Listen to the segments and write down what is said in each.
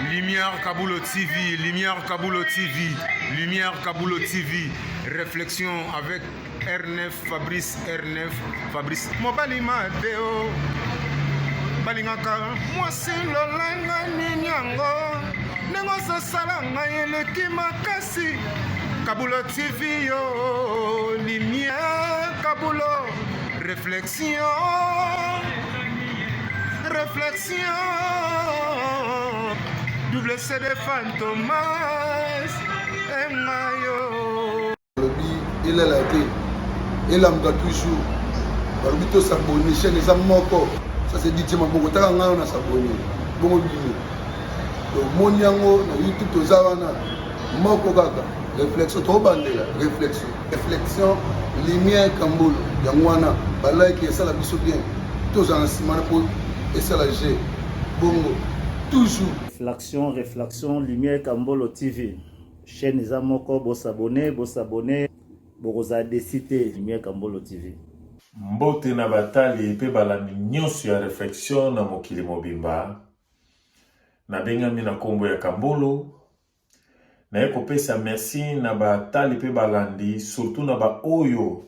Lumière Kabulo TV, Lumière Kabulo TV, Lumière Kabulo TV, réflexion avec R9 Fabrice R9 Fabrice. Mobali Mateo, balingaka mwasi lolenge nini yango ndenge ozosala ngai eleki makasi. Kabulo TV yo, Lumière Kabulo, réflexion, réflexion, double CD Fantomas engayo. Balobi elala te, elamuka toujours. Balobi tos'abonner, chaîne eza moko. Ça, c'est DJ Maboko. Taka ngai na s'abonner bongo bino tomoni yango na YouTube. Toza wana moko kaka, réflexion. Tobandela réflexion, réflexion, Lumière Kambolo. Yango wana balike esala biso bien. Tozala na nsima na mpo esala g bongo toujours. Réflexion, réflexion, Lumière Kambolo TV, chaîne eza moko. Bos'abonner, bos'abonner, bokozala déçus te. Lumière Kambolo TV. Mbote na batali mpe balandi nyonso ya réflexion na mokili mobimba. Nabengami na nkombo ya Kambolo. Naye kopesa merci na batali mpe balandi, surtout na baoyo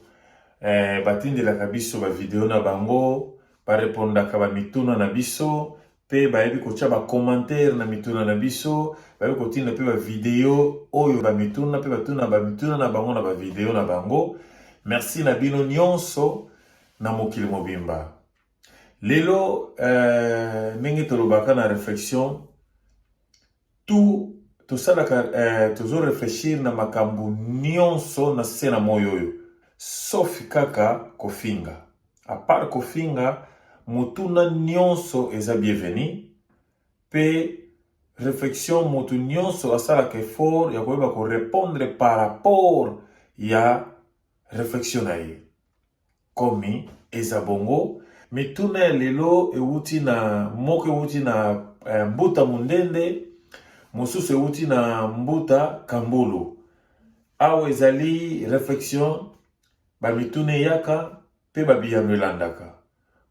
batindelaka biso bavideo na bango, barepondaka bamituna na biso mpe bayebi kotia bacommentaire na mituna na biso, bayebi kotinda mpe bavideo oyo bamituna mpe batuna bamituna na bango na bavideo na bango. Merci na bino nyonso na mokili mobimba. Lelo, ndenge tolobaka na réflexion, tout tosalaka, tozoréfléchir na makambo nyonso na se na moi oyo, sauf kaka kofinga. À part kofinga, motuna nyonso eza bienvenu mpe réflexion, moto nyonso asalaka effort ya koyeba korépondre par rapport ya réflexion na ye. Komi eza bongo, mituna ya lelo ewuti na moko ewuti na Mbuta Mundende, mosusu ewuti na Mbuta Kambulu. Awa ezali réflexion, bamituna eyaka mpe babiyano elandaka.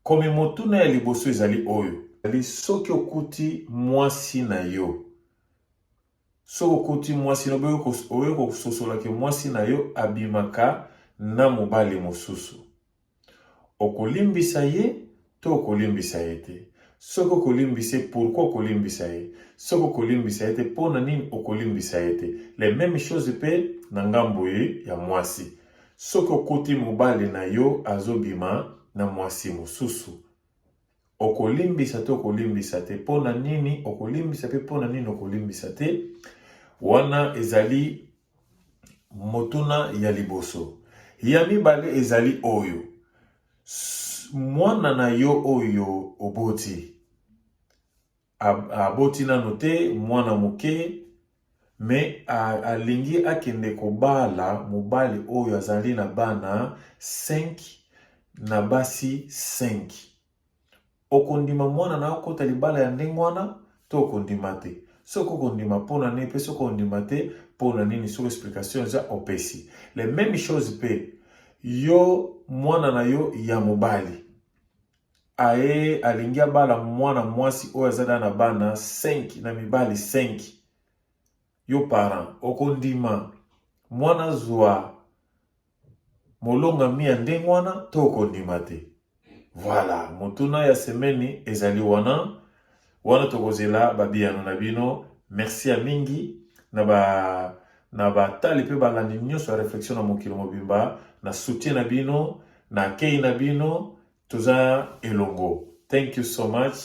Komi motuna ya liboso ezali oyo: ezali soki okuti mwasi na yo, soki okuti mwasi na oyo, kososolaki mwasi na yo abimaka na mobali mosusu, okolimbisa ye to okolimbisa ye te? Soki okolimbisa ye, pourquoi okolimbisa ye? Soki okolimbisa ye te, mpo na nini okolimbisa ye te? Le même chose mpe na ngambo ye ya mwasi: soki okuti mobali na yo azobima na mwasi mosusu, okolimbisa to okolimbisa te? Mpo na nini okolimbisa mpe mpo na nini okolimbisa te? Wana ezali motuna ya liboso. Ya mibale ezali oyo: mwana na yo oyo oboti, aboti nano te, mwana moke, mais alingi akende kobala mobali oyo azali na bana 5 na basi 5. Okondima mwana na akota libala ya ndenge wana to okondima te? Soki okondima, mpona nini? Mpe soki okondima te, mpona nini? Soki explication eza, opesi. Le même chose mpe yo, mwana na yo ya mobali aye alingi abala mwana mwasi oyo aza na bana 5 na mibali 5. Yo parent, okondima mwana zwa molongami ya ndenge wana to okondima te? Voilà, motuna ya semaine ezali wana. Wana tokozela babiyano na bino. Merci ya mingi na batali mpe balandi nyonso ya réflexion na mokili mobimba, na soutien na bino, na akei na bino. Toza elongo. Thank you so much.